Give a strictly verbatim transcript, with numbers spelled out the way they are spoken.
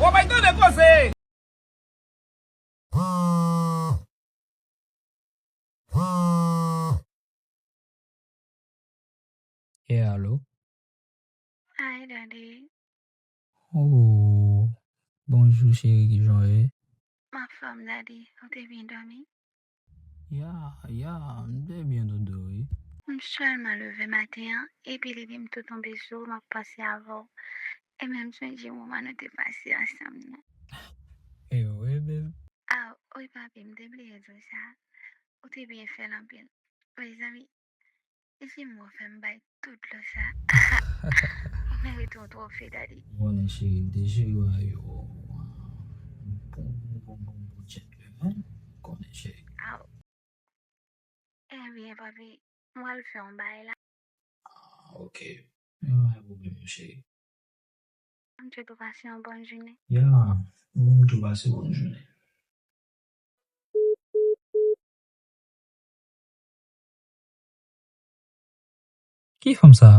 Ou bay tande koze! E alo? Hi, daddy. Oh, bonjou, cheri, kijan w ye? M anfòm, daddy. Ou te byen dòmi? Ya, ya, m te byen, dodo, wi. M sèlman leve maten an, epi lide m tou tonbe sou ou, m ap panse avè w. E menm sonje moman nou te pase ansanm nan. E wi, babe. Ah, wi, papi, m te bliye di w sa. Ou te byen fè l anpil. Mezanmi, e si m wè w fè m bay tout dlo sa. Ou merite yon twofe, daddy. Ou konnen, cheri, m te jere w a yo. Bon, bon, bon, bon, bon gentleman. Ou konnen, cheri. Aw. Ebyen, papi, m pral fè yon bagay la. Ah, ok. Men pa gen pwoblèm, cheri. M swete w pase yon bòn jounen. Ya, ou menm tou pase bòn jounen. Ki fanm sa?